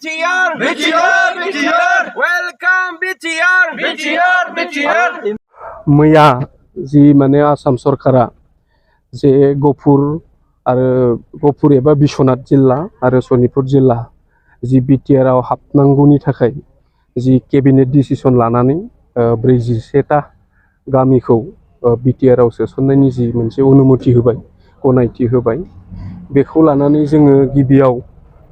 BTR, BTR, BTR, welcome BTR, BTR, BTR. मैया जि माने आसाम सरकारा जे गफुर एबा बिश्वनाथ जिल्ला आरो सनितपुर जिल्ला जि बिटिआर आव हाबनांगौनि थाखाय जि केबिनेट डिसिसन लानानै 41टा गामिखौ बिटिआर आव सोसननायनि जि मोनसे अनुमति होबाय गनायथि होबाय बेखौ लानानै जोङो गिबियाव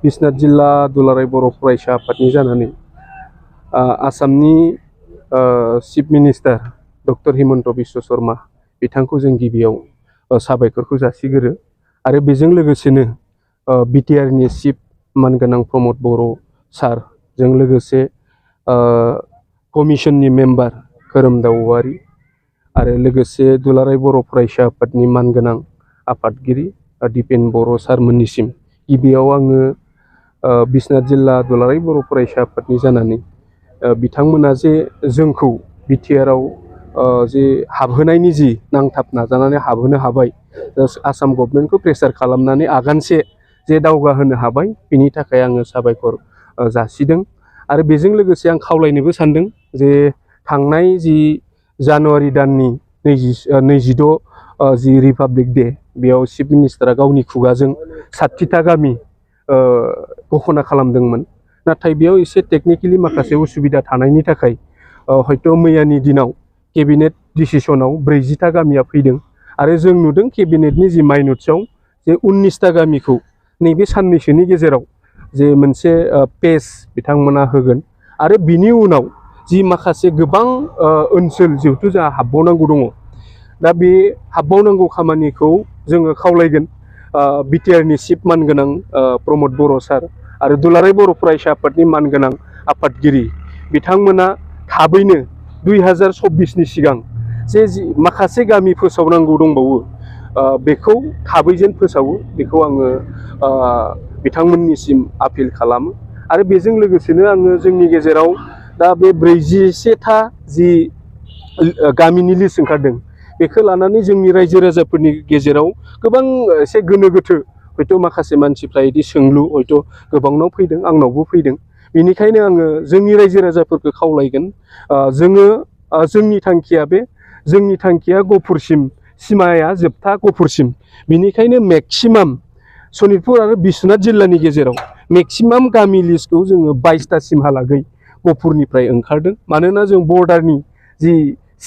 बिश्वनाथ जिल्ला दुलाराय बर' फरायसा आफादनि जानानै आसामनि chief minister doctor Himanta Biswa Sharma बिथांखौ जों गिबियाव साबायखरखौ जासिगोरो आरो बेजों लोगोसेनो बिटिआरनि चिफ मानगोनां प्रमद बर' सारजों लोगोसे कमिसननि मेम्बार खोरोमदाव औवारि आरो लोगोसे दुलाराय बर' फरायसा आफादनि मानगोनां आफादगिरि दिपेन बर' सारमोननिसिम गिबियाव आङो बिश्वनाथ जिल्ला दुलाराय बर' फरायसा आफादनि जानानै बिथांमोना जे जोंखौ बिटिआर आव जे हाबहोनायनि जि नांथाब नाजानानै हाबहोनो हाबाय आसाम गभर्नमेन्टखौ प्रेसार खालामनानै आगानसे जे दावगाहोनो हाबाय बिनि थाखाय आङो साबायखर जासिदों आरो बेजों लोगोसे आं खावलायनोबो सानदों जे थांनाय जि जानुवारि दाननि 26 जि रिपाब्लिक डे बेयाव चिफ मिनिस्टारा गावनि खुगाजों 60टा गामि घोषणा खालामदोंमोन नाथाय बेयाव एसे टेकनिकेलि माखासे उसुबिदा थानायनि थाखाय हयथ' मैयानि दिनाव केबिनेट डिसिसनाव 40टा गामिया फैदों आरो जों नुदों केबिनेटनि जि माइनट्सआव जे 19टा गामिखौ नैबे साननैसोनि गेजेराव जे मोनसे पेज बिथांमोना होगोन आरो बिनि उनाव जि माखासे गोबां ओनसोल जिहेतु जोंहा हाबबावनांगौ दङ दा बे हाबबावनांगौ खामानिखौ जोङो खावलायगोन बिटिआरनि चिफ मानगोनां प्रमद बर' सार आरो दुलाराय बर' फरायसा आफादनि मानगोनां आफादगिरि बिथांमोना थाबैनो 2024नि सिगां जे माखासे गामि फोसावनांगौ दंबावो बेखौ थाबै जेन फोसावो बेखौ आङो बिथांमोननिसिम आपिल खालामो आरो बेजों लोगोसेनो आङो जोंनि गेजेराव दा बे 41टा जि गामिनि लिस्ट ओंखारदों बेखौ लानानै जोंनि रायजो राजाफोरनि गेजेराव गोबां एसे गोनो गोथो हयथ' माखासे मानसिफ्रा बिदि सोंलु हयथ' गोबांनाव फैदों आंनावबो फैदों बेनिखायनो आङो जोंनि रायजो राजाफोरखौ खावलायगोन जोंनि थांखिया गफुरसिम सिमाया जोबथा गफुरसिम बेनिखायनो मेक्सिमाम सनितपुर आरो बिश्वनाथ जिल्लानि गेजेराव मेक्सिमाम गामि लिस्टखौ जोङो 22टासिमहालागै गफुरनिफ्राय ओंखारदों मानोना जों बर्डारनि जि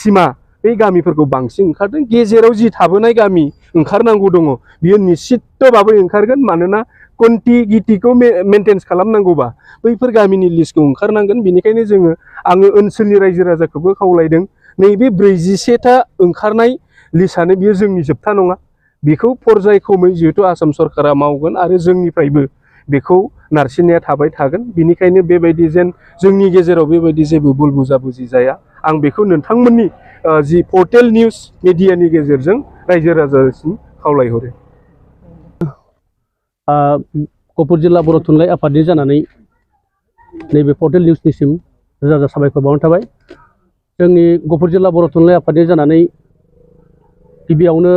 सिमा बे गामिफोरखौ बांसिन ओंखारदों गेजेराव जि थाबोनाय गामि ओंखारनांगौ दङ बियो निश्चितभाबै ओंखारगोन मानोना कन्टिगिटिखौ मेनटेन खालामनांगौबा बैफोर गामिनि लिस्टखौ ओंखारनांगोन बेनिखायनो आङो ओनसोलनि रायजो राजाखौबो खावलायदों नैबे 41टा ओंखारनाय लिस्टआनो बियो जोंनि जोबथा नङा बेखौ पर्यायक्रमै जिहेतु आसाम सरकारा मावगोन आरो जोंनिफ्रायबो बेखौ नारसिननाया थाबाय थागोन बेनिखायनो बेबायदि जेन जोंनि गेजेराव बेबायदि जेबो बुल बुजाबुजि जाया आं बेखौ नोंथांमोननि जि पर्टेल निउज मिडियानि गेजेरजों रायजो राजासिम खावलायहरो गफुर जिल्ला बर' थुनलाइ आफादनि जानानै नैबे पर्टेल निउसनिसिम रोजा रोजा साबायखर बावनाय थाबाय जोंनि गफुर जिल्ला बर' थुनलाइ आफादनि जानानै गिबियावनो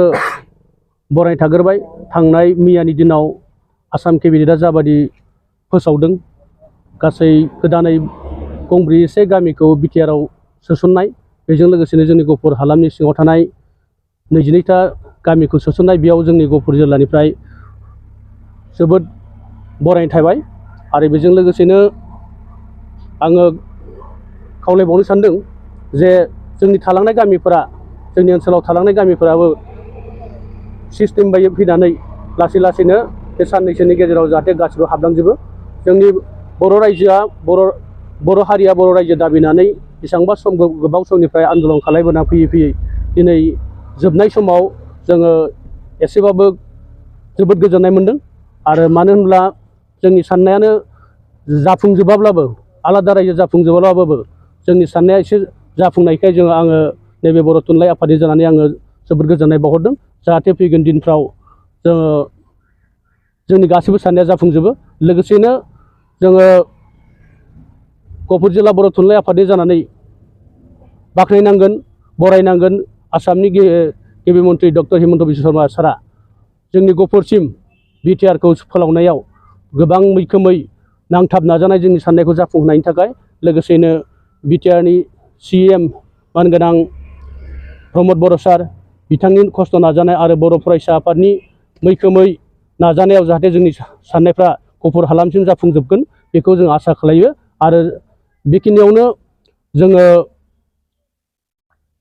बरायनाय थाग्रोबाय थांनाय मैयानि दिनाव आसाम केबिनेटआ जाबादि फोसावदों गासै गोदानै गंब्रैसे गामिखौ बिटिआर आव सोसननाय बेजों लोगोसेनो जोंनि गफुर हालामनि सिङाव थानाय 22टा गामिखौ सोसननाय बेयाव जोंनि गफुर जिल्लानिफ्राय जोबोद बरायनाय थाबाय आरो बेजों लोगोसेनो आङो खावलायबावनो सानदों जे जोंनि थालांनाय गामिफोरा जोंनि ओनसोलाव थालांनाय गामिफोराबो सिस्टेम बायदि फैनानै लासै लासैनो बे साननैसोनि गेजेराव जाहाथे गासिबो हाबलांजोबो जोंनि बर' रायजोआ बर' हारिया बर' रायजो दाबिनानै बेसेबांबा सम गोबाव समनिफ्राय आन्दलन खालामबोना फैयै दिनै जोबनाय समाव जोङो एसेबाबो जोबोद गोजोननाय मोन्दों आरो मानो होनब्ला जोंनि साननायानो जाफुंजोबाब्लाबो आलादा रायजो जाफुंजोबाब्लाबो जोंनि साननाया एसे जाफुंनायखाय आङो नैबे बर' थुनलाइ आफादनि जानानै आङो जोबोद गोजोननाय बावहरदों जाहाथे फैगोन दिनफ्राव जोंनि गासैबो साननाया जाफुंजोबो लोगोसेनो जोङो गफुर जिल्ला बर' थुनलाइ आफादनि जानानै बाख्नायनांगोन बरायनांगोन आसामनि गिबि मन्थ्रि डक्टर हिमन्त बिश्व शर्मा सारा जोंनि गफुरसिम बिटिआरखौ फोलावनायाव गोबां मैखोमै नांथाब नाजानाय जोंनि साननायखौ जाफुंहोनायनि थाखाय लोगोसेनो बिटिआरनि CM मानगोनां प्रमद बर' सार बिथांनि खस्थ' नाजानाय आरो बर' फरायसा आफादनि मैखोमै नाजानायाव जाहाथे जोंनि साननायफ्रा गुफुर हालामसिम जाफुंजोबगोन बेखौ जों आसा खालायो आरो बेखिनियावनो जोङो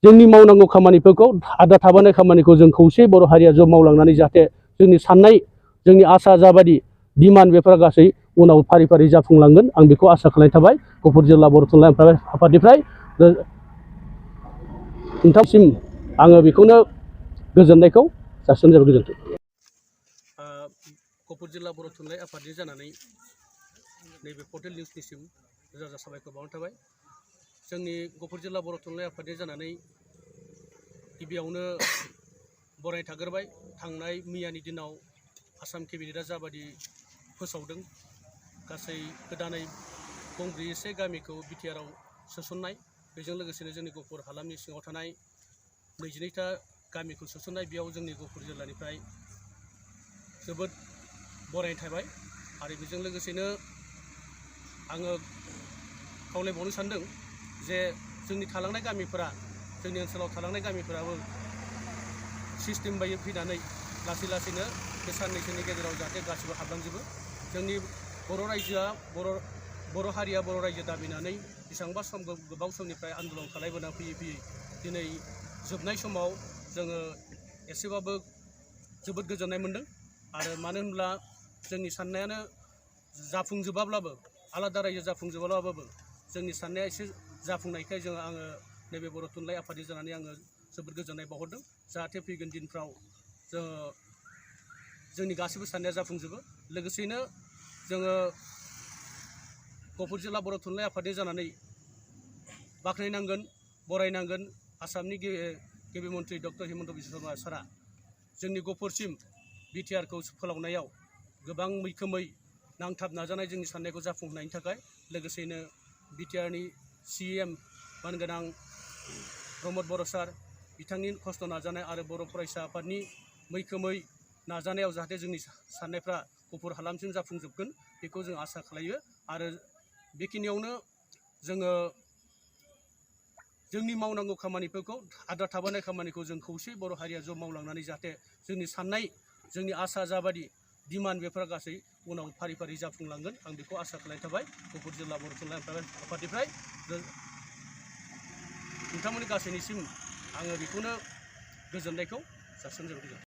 जोंनि मावनांगौ खामानिफोरखौ आद्रा थाबोनाय खामानिखौ जों खौसे बर' हारिया ज' मावलांनानै जाहाथे जोंनि साननाय जोंनि आसा जाबादि डिमान्ड बेफोर गासै उनाव फारि फारि जाफुंलांगोन आं बेखौ आसा खालामनाय थाबाय गफुर जिल्ला बर' थुनलाइ आफादनिफ्राय नोंथांसिम आङो बेखौनो गोजोननायखौ जासिनाय जाबाय। गोजोन्थों। गफुर जिल्ला बर' थुनलाइ आफादनि जानानै नैबे पर्टेल निउसनिसिम रोजा रोजा साबायखर बावनाय थाबाय। जोंनि गफुर जिल्ला बर' थुनलाइ आफादनि जानानै गिबियावनो बरायनाय थाग्रोबाय थांनाय मैयानि दिनाव आसाम केबिनेटआ जाबादि फोसावदों गासै गोदानै गंब्रैसे गामिखौ बिटिआरआव सोसननाय बेजों लोगोसेनो जोंनि गफुर हालामनि सिङाव थानाय 22टा गामिखौ सोसननाय बेयाव जोंनि गफुर जिल्लानिफ्राय जोबोद बरायनाय थाबाय आरो बेजों लोगोसेनो आङो खावलायबावनो सानदों जे जोंनि थालांनाय गामिफोरा जोंनि ओनसोलाव थालांनाय गामिफोराबो सिस्टेम बायदि फैनानै लासै लासैनो बे साननैसोनि गेजेराव जाहाथे गासिबो हाबलांजोबो। जोंनि बर' रायजोआ बर' हारिया बर' रायजो दाबिनानै बेसेबांबा सम गोबाव समनिफ्राय आन्दलन खालामबोना फैयै फैयै दिनै जोबनाय समाव जोङो एसेबाबो जोबोद गोजोननाय मोन्दों आरो मानो होनब्ला जोंनि साननायानो जाफुंजोबाब्लाबो आलादा रायजो जाफुंजोबाब्लाबो जोंनि साननाया एसे जाफुंनायखाय आङो नैबे बर' थुनलाइ आफादनि जानानै आङो जोबोद गोजोननाय बावहरदों जाहाथे फैगोन दिनफ्राव जोंनि गासैबो साननाया जाफुंजोबो। लोगोसेनो जोङो गफुर जिल्ला बर' थुनलाइ आफादनि जानानै बाख्नायनांगोन बरायनांगोन आसामनि गिबि मन्थ्रि डक्टर हिमन्त बिश्व शर्मा सारा जोंनि गफुरसिम बिटिआरखौ फोलावनायाव गोबां मैखोमै नांथाब नाजानाय जोंनि साननायखौ जाफुंहोनायनि थाखाय लोगोसेनो बिटिआरनि CM मानगोनां प्रमद बर' सार बिथांनि खस्थ' नाजानाय आरो बर' फरायसा आफादनि मैखोमै नाजानायाव जाहाथे जोंनि साननायफ्रा गफुर हालामसिम जाफुंजोबगोन बेखौ जों आसा खालायो आरो बेखिनियावनो जोङो जोंनि मावनांगौ खामानिफोरखौ आद्रा थाबोनाय खामानिखौ जों खौसे बर' हारिया ज' मावलांनानै जाहाथे जोंनि साननाय जोंनि आसा जाबादि डिमान्ड बेफोर गासै उनाव फारि फारि जाफुंलांगोन आं बेखौ आसा खालामनाय थाबाय गफुर जिल्ला बर' थुनलाइ आफादनिफ्राय नोंथांमोननि गासैनिसिम आङो बेखौनो गोजोननायखौ जासिनाय जाबाय।